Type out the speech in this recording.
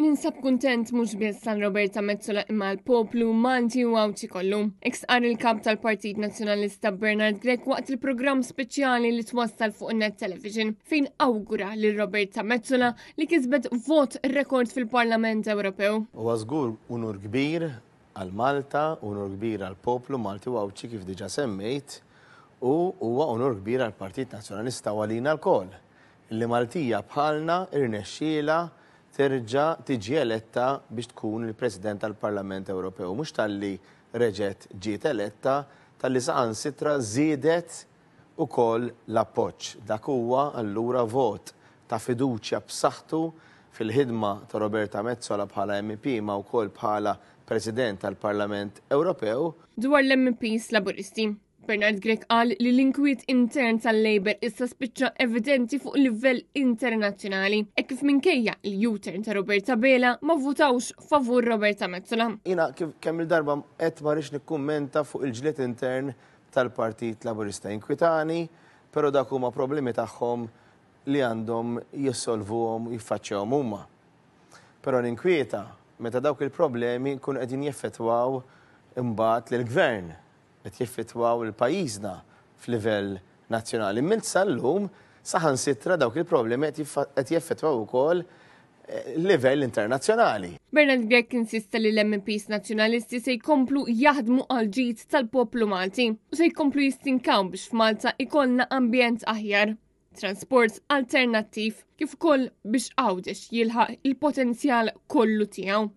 Ninsab kuntent mhux biss għal Roberta Metsola imma l-poplu Malti u Għawdxi kollu. Hekk stqarr il-kap tal-Partit Nazzjonalista Bernard Grech waqt il-programm speċjali li twassal fuq Net Television fejn awgura lil Roberta Metsola li kisbet vot rekord fil-Parlament Ewropew. Huwa żgur unur kbir għal Malta, unur kbir għall-poplu Malti u Għawdxi kif diġà semmejt u huwa unur kbir għall-Partit Nazzjonalista u għalina lkoll li Maltija bħalna rnexxielha terġa' tiġi eletta biex tkun il-President tal-Parlament Ewropew. Mhux talli reġgħet ġiet eletta, talli saħansitra żiedet ukoll l-appoġġ. Dak huwa allura vot ta' fiduċja b'saħħtu fil-ħidma ta' Roberta Metsola bħala MEP imma wkoll bħala President tal-Parlament Ewropew. Dwar l-MEPs Laburisti, Bernard Grech qal li l-inkwiet intern tal-Labour issa spiċċa evidenti fuq livell internazzjonali, hekk kif minkejja l-U-turn ta' Robert Abela ma vvutawx favur Roberta Metsola. Jiena kif kemm il-darba għedt ma rridx nikkummenta fuq il-ġlied intern tal-Partit Laburista. Jinkwitani, però dak huma problemi tagħhom li għandhom jissolvuhom u jiffaċċjahom huma. Però ninkwieta meta dawk il-problemi jkunu qegħdin jeffettwaw imbagħad lill-Gvern. qed jeffettwaw lil pajjiżna f'livell nazzjonali. Mint sal-lum saħansitra dawk il-problemi qed jeffettwaw ukoll eh, livell internazzjonali. Bernard Grech insista li l-MPs nazzjonalisti se jkomplu jaħdmu għal ġid tal-poplu Malti u se jkomplu jistinkaw biex f'Malta ikollna ambjent aħjar, transport alternattiv kif ukoll biex Għawdex jilħaq il-potenzjal kollu tiegħu.